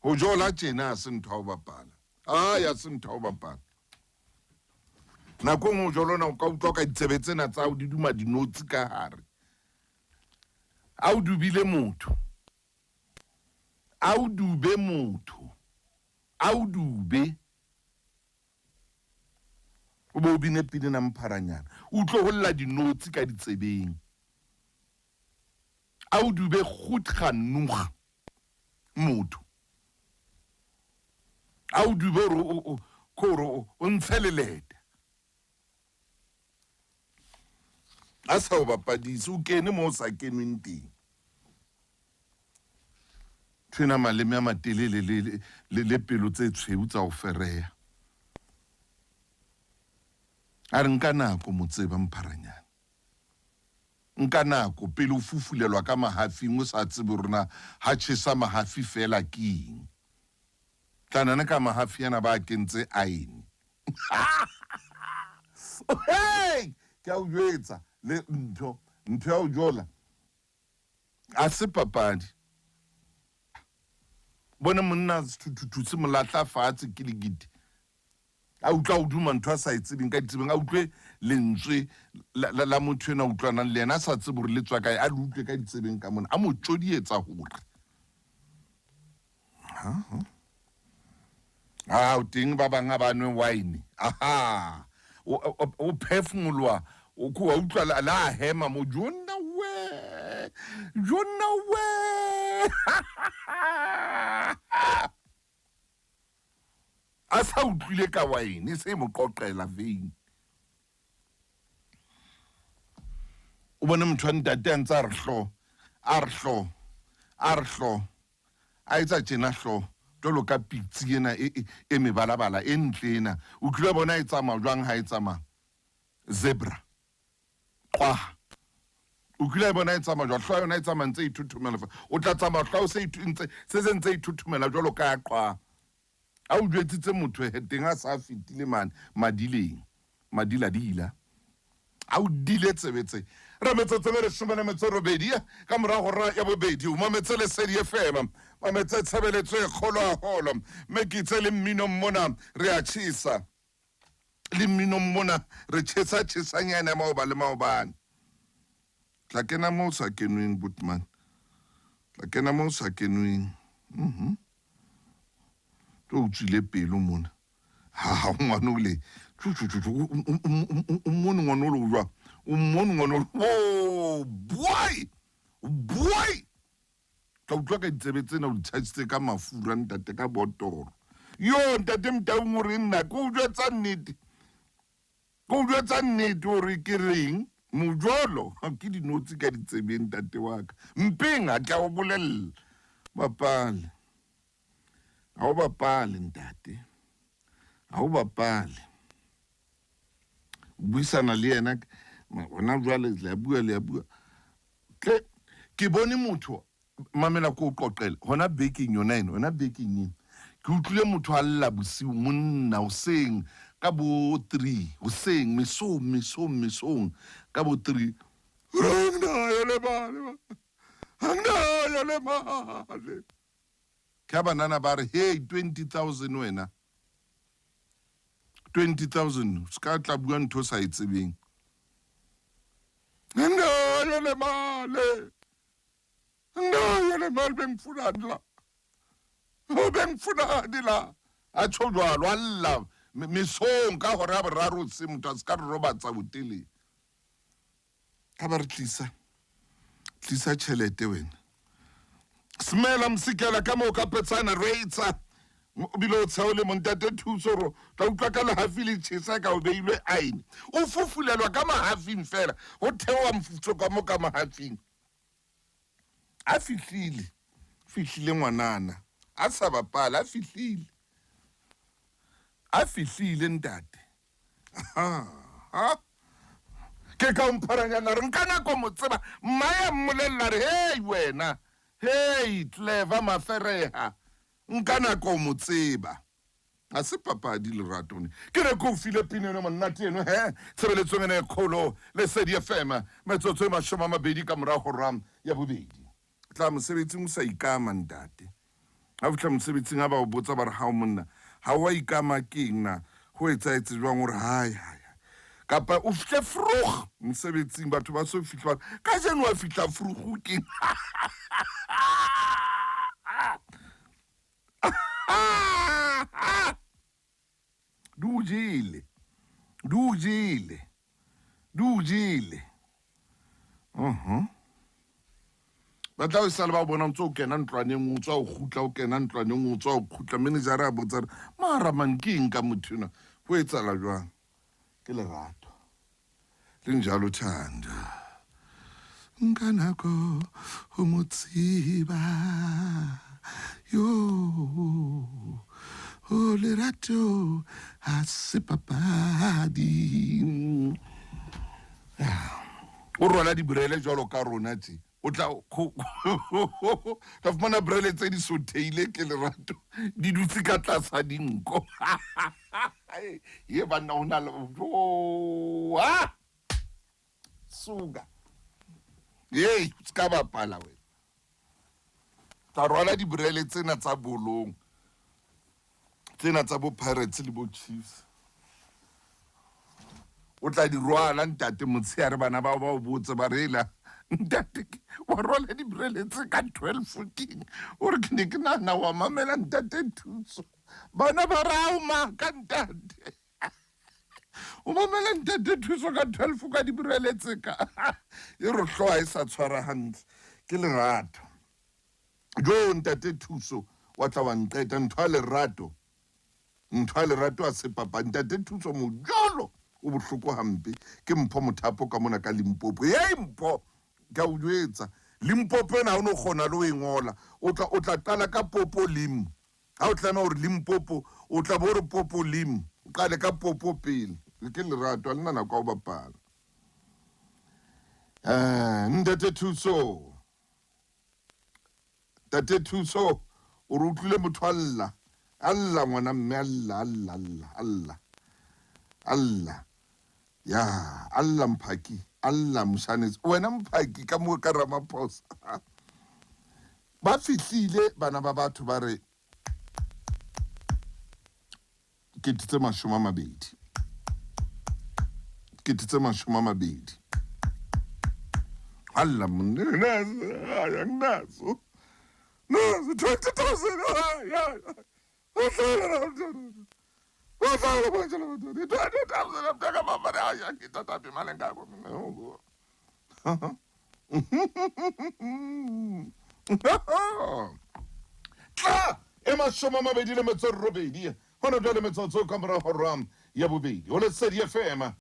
Ho jola tjena ha se ntho ya ho bapala. Ai, ha se ntho ya ho bapala. Nako e nngwe o jola ona o ka utlwa ka ditsebe tsena tsa hao di duma dinotshi ka hare. A o dubile motho. A o dube motho. A o dube. O be o bine pina ena mpharanyana. O utlwe ho lla dinotshi ka ditsebeng. A o dube goed genoeg motho. A o dube gore o gore o ntshe leleta. A sa o bapadise, o kene mo o sa kenweng teng. Thwena maleme a matelele le le le pelo tse tshweu tsa ho fereha. A re nka nako mo tseba mpharanyana. Nka nako pele o fufulelwa ka mahafing o sa tsebe hore na ha tjhesa mahafi feela ke eng. Tla nana ka mahafi ana ba a kentse aene. Hey! Ke a o jwetsa le ntho, ntho ya ho jola a se papadi. Bone monna sethuthuthu se mo lahla fatshe kilikiti. A utlwa o duma ntho a sa e tsebeng ka ditsebeng, a utlwe lentswe la, la, la motho enwa a utlwanang le yena, a sa tsebe hore le tswa kae, a le utlwe ka ditsebeng ka mona, a mo tjodietsa hore ha o teng ba bang ha ba nwe wine, aha, o, o, o phefumoloha, o ko wa utlwa la, la hema mo, jonna we, jonna we. A sa utlwile ka waene, se mo qoqela vein. O bone motho wa ntate a ntse a re hlo, a re hlo, a re hlo, a etsa tjena hlo, jwalo ka pitsi ena e, e, e mebalabala e ntle ena. O kile wa bona e tsamaya jwang ha e tsamaya? Zebra. Qwaha. O kile wa e bona e tsamaya jwang? Hlooho ya yona e tsamaya ntse e thothomela fa. O tla tsamaya hlooho se ntse se se ntse e thothomela jwalo ka ya qwaha. A o jwetsitse motho he teng a sa fetile mane madileng. Madiladila. A o dile tsebe tse. Re metsotso e leshome le metso robedi ka mora hora ya bobedi. O mametse Lesedi FM. Mametse tshebeletso e kgolo haholo. Mme ke itse le mminong mona re a tjhesa. Le mminong mona re tjhesa tjhesanyana maoba le maobane. Tla kena mo o sa kenweng Bootman. Tla kena mo o sa kenweng. Mhm. Tlo o tswile pelo mona. Ha ngwana o le. Tju tju tju. O mmone ngwana o le o jwang? O mmone ngwana o le. Oh boy! Boy! Ka utlwa ka ditsebe tsena o di tshasitse ka mafura ntate ka botoro. Yo ntate Motaung o re nna ke o jwetsa nnete. Ke o jwetsa nnete o re ke reng mojolo ke dinotsi ka ditsebeng ntate wa ka. Mpeng a tla o bolella. Bapale. Ha o bapale ntate. Ha o bapale. O buisana le yena hona jwale le a bua le a bua. Tle ke bone motho mamela ko qoqele hona bekeng yona eno hona bekeng eno ke utlwile motho a lla bosiu monna hoseng ka bo 3 hoseng mesong mesong mesong ka bo 3 anginayo le mali anginayo le mali ke ha banana ba re hey 20000 wena 20000 se ka tla bua ntho sa e tsebeng nginayo le mali nginayo le mali bengifunani la o bengifunani la a tsho jwalo a lla mesong ka hora ya boraro se motho a se ka re robatsa botelele Ka ba re tlisa tlisa tšhelete wena smela msikela ka moo ka petsana reitsa o bile o tsheo le montate thuso ro tla utlwa ka lehafi le tjhesa ka o beilwe aene o fufulelwa ka mahafing fela go theoa mofutso ka mo ka mahafing a fihlile fihlile ngwanana a sa bapala a fihlile a fihlile ntate Ke ka mpharanyana re nka nako mo tseba mma ya mmolelela re hei wena hei clever mafereha nka nako mo tseba ga se papadi lerato ne ke re ke o file pina eno monate eno he tshebeletsong ena e kgolo Lesedi FM metsotso e 20 ka morago hora ya bobedi tla mosebetsing o sa ikama ntate. Ha o fihla mosebetsing ha ba o botsa ba re hao monna ha wa ikama keng na ho etsahetse jwang o re hai hai kapa o fihle vroeg mosebetsing batho ba so fihle ba kajeno wa fihla vroeg keng di o jele di o jele di o jele ba tla o sale ba bona o ntse o kena ntlwaneng o tswa o kgutla o kena ntlwaneng o tswa o kgutla manager a botsa re mara man ke eng ka motho enwa ho etsahala jwang ke lerato le njalo thando nka nako ho mo tseba yo o lerato ha se papadi o rwala dibrele jwalo ka rona tse o tla tla fumana brele tse di sotheile ke lerato di dutse ka tlasa dinko ye banna ho na le ah! Suka ei se ka bapala wena tla rwala dibrele tsena tsa bolong tsena tsa bo Pirates le bo Chiefs o tla di rwala ntate motshehare bana bao ba o botse ba re ela ntate wa rwala dibrele tse ka 12 keng o re ke ne ke nahana wa mamela ntate Thuso bana ba re ao maka ntate o mamela ntate Thuso ka 12 ka dibrele tse ka e re hloha e sa tshwara hantle ke lerato jo ntate Thuso wa tla wa nqeta ntho ya lerato ntho ya lerato a se papa ntate Thuso mojolo o bohloko hampe ke Mpho Mothapo ka mona ka Limpopo hey Mpho ke a o jwetsa Limpopo ena ha o no kgona le ho e ngola o tla o tla qala ka popo lim ha o tlameha hore Limpopo o tla bo re popo lim o qale ka popo pele ke lerato a lena nako ya ho bapala ntate Thuso Tate Thuso o re utlwile motho a lla a lla ngwana mme a lla a lla a lla a lla a lla ya a lla Mphaki a lla Moshanetse wena Mphaki ka mo ka Ramaphosa ba fihlile bana ba batho ba re 20,000 20,000 alla monna anginazo nazo 20,000 20,000 imali engako mina tla e 28 gona jwale metsotso ka morago hora ya bobedi go Lesedi FM.